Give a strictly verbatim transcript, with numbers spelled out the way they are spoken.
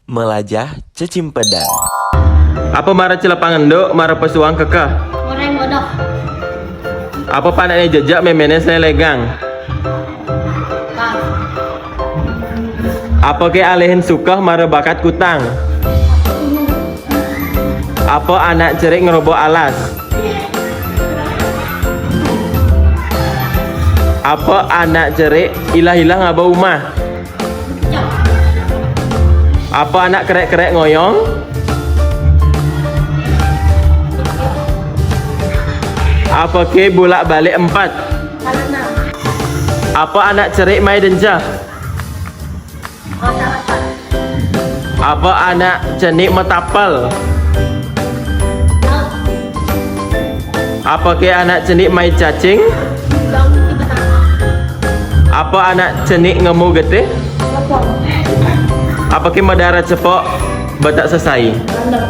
Melajah cecimpedang. Apa mara celepang enduk, mara pesuang kekeh? Orang bodoh. Apa panakné jejak, méméné selegang? Kau. Apa ké alihin sukeh mara bakat kutang? Apa anak cerik ngeroboh alas? Apa anak cerik ilah-ilah ngaba umah? Apa anak kerek-kerek ngoyong? Apa ké bulak-balik empat? Karena Apa anak cerik mai denca? rata-rata. Apa anak cenik metapel? Apa ké anak cenik mai cacing? Bang, kita. Apa anak cenik ngemu getih? Lepon. Apa ké madara cepok batak sesai? Bandar.